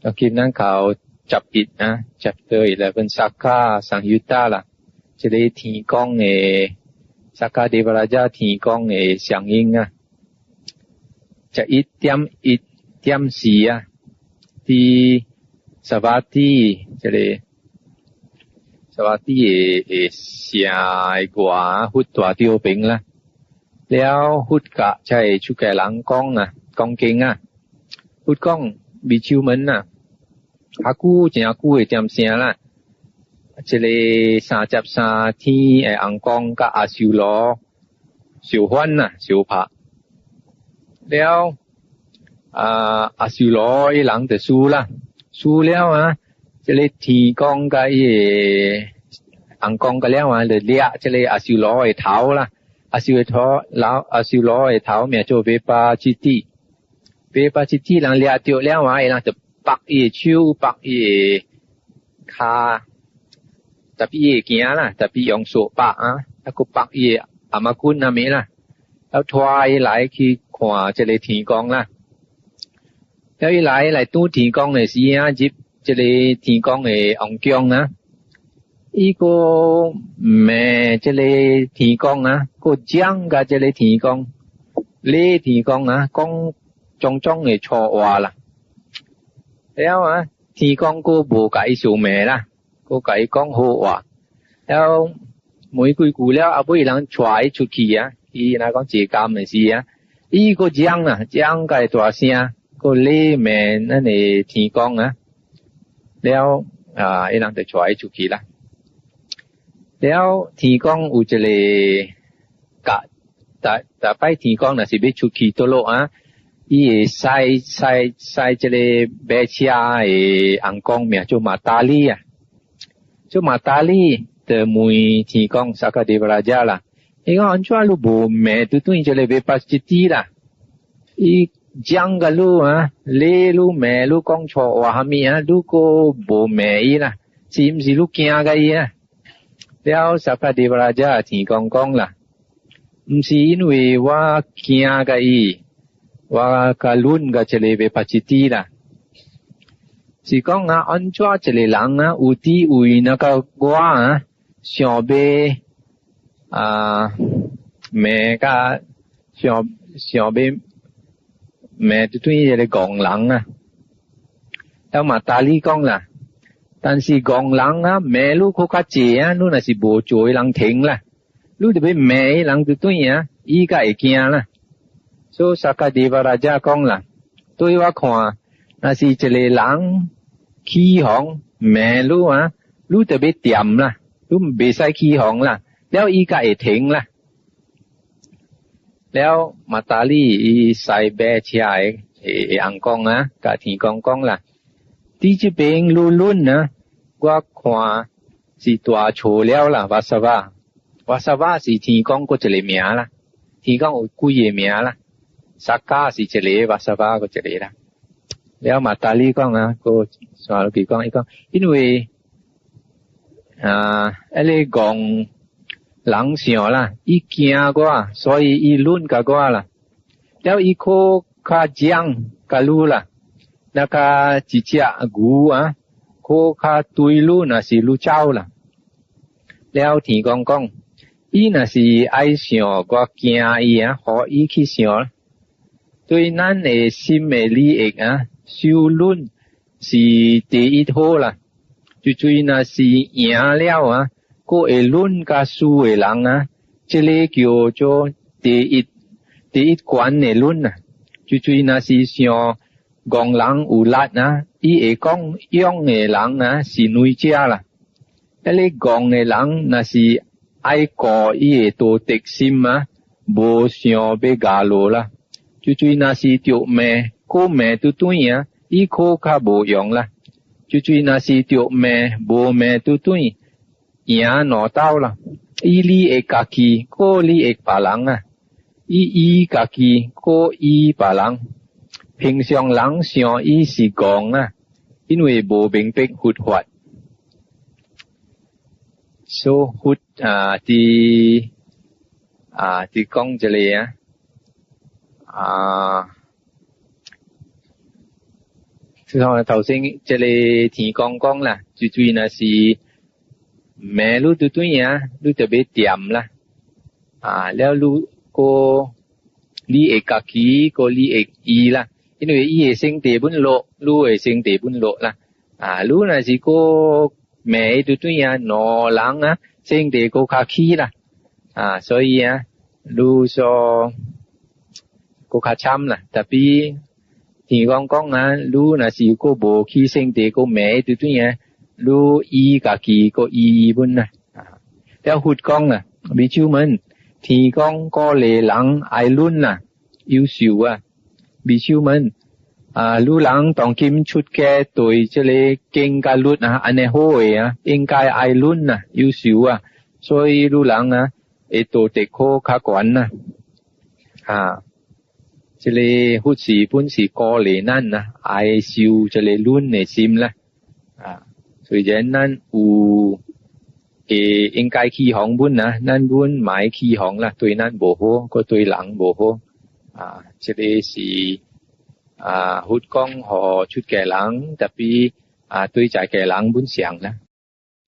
今咱到11啊，Chapter 11 Sakka Samyutta 啦，這个天公的 Sakka Devaraja 天公的相應啊，11.1.4啊，佇 Savatthi 這个 Savatthi 的城的外佛大朝爿啦，了佛佮這个出家人講啊，講經啊，佛講比丘們啊，較久誠久的點聲啦，這个33天的尪公佮阿修羅相反啦，相拍了啊，阿修羅伊人就輸啦，輸了啊，這个天公佮伊个尪公佮了啊，就掠這个阿修羅的頭啦，阿修的頭，老阿修羅的頭名做 Vepacitti，Vepacitti 人掠著了啊，伊人就縛伊的手，縛伊的跤，特別伊會行啦，特別用索縛啊，抑閣縛伊的頷仔骨啥物啦，了拖伊來去看這个天公啦。了伊來來拄天公的時啊，入這个天公的王宮啊，伊閣罵這个天公啊，閣講共這个天公，禮天公啊，講種種的錯話啦。了啊，天公閣無共伊相罵啦，閣共伊講好話。了問幾句了，後尾人帶伊出去啊，伊若講坐監的時啊，伊閣講啊，講共大聲，閣禮罵咱的天公啊。了啊，伊人就帶伊出去啦。了天公有一个，共逐逐擺天公若是欲出去佗落啊，伊會駛駛駛這个馬車的尪公名做馬達利啊，做馬達利就問天公 Sakka Devaraja 啦，伊講按怎你無罵對對這个 Vepacitti 啦？伊講共你啊，禮你罵你講錯話啥物啊，你閣無罵伊啦，是毋是你驚共伊啊？了 Sakka Devaraja 天公講啦，毋是因為我驚共伊。我較論共這个 Vepacitti 啦，是講啊，按怎一个人啊，有智慧那個我啊，想欲啊罵共想想欲罵對對一个戇人啊，了馬達利講啦，但是戇人啊罵你閣較濟啊，你若是無做伊人停啦，你著欲罵伊人就對啊，伊才會驚啦。所以 Sakka Devaraja 講啦，對我看，若是一个人起哄罵你啊，你著欲恬啦，你袂使起哄啦，了伊才會停啦。了馬達利伊駛馬車的尪公啊，共天公講啦，佇這邊你論啊，我看是大錯了啦，Vasava，Vasava 是天公閣一个名啦，天公有幾个名啦。Sakka 是一个，Vasava 閣一个啦。了馬達利講啊，閣煞落去講，伊講因為啊，彼个戇人想啦，伊驚我，所以伊論共我啦。了伊閣較講共你啦，那個一隻牛啊，閣較對你若是你走啦。了天公講，伊若是愛想我驚伊啊，予伊去想。對咱的心的利益啊，修忍是第一好啦。就對若是贏了啊，閣會忍共輸的人啊，這个叫做第一第一懸的忍啊。就對若是像戇人有力啊，伊會講勇的人啊是軟者啦。彼个戇的人若是愛顧伊的道德心啊，無想欲咬落啦。就對若是著罵，閣罵拄對啊，伊閣較無用啦。就對若是著罵，無罵拄對，贏兩鬥啦。伊利益家己，閣利益別人啊。伊醫家己，閣醫別人。平常人想伊是戇啊，因為無明白佛法。所以佛啊，佇啊，佇講這个啊。啊，就像頭先這个天公講啦，最主要若是罵你對對啊，你著欲恬啦。啊，了你閣你會家己，閣你會醫啦，因為伊的性地本樂，你的性地本樂啦。啊，你若是閣罵伊對對啊，兩人啊，性地閣較起啦。啊，所以啊，你說閣較慘啦。Tapi 天公講啊，你若是閣無起性地閣罵伊對對啊，你醫家己閣醫伊本啦。啊，了佛講啊，比丘們，天公鼓勵人愛忍啊，有壽啊，比丘們啊，汝人當今出家對這个經佮律啊，按呢好的啊，應該愛忍啊，有壽啊，所以汝人啊，會道德好較懸啊，啊，這个佛是本是鼓勵咱啊，愛修這个忍的心啦，啊，雖然咱有會應該起哄本啊，咱本嘛愛起哄啦，對咱無好，閣對人無好，啊，這个是啊，佛講予出家人，tapi 啊，對在家人本相啦。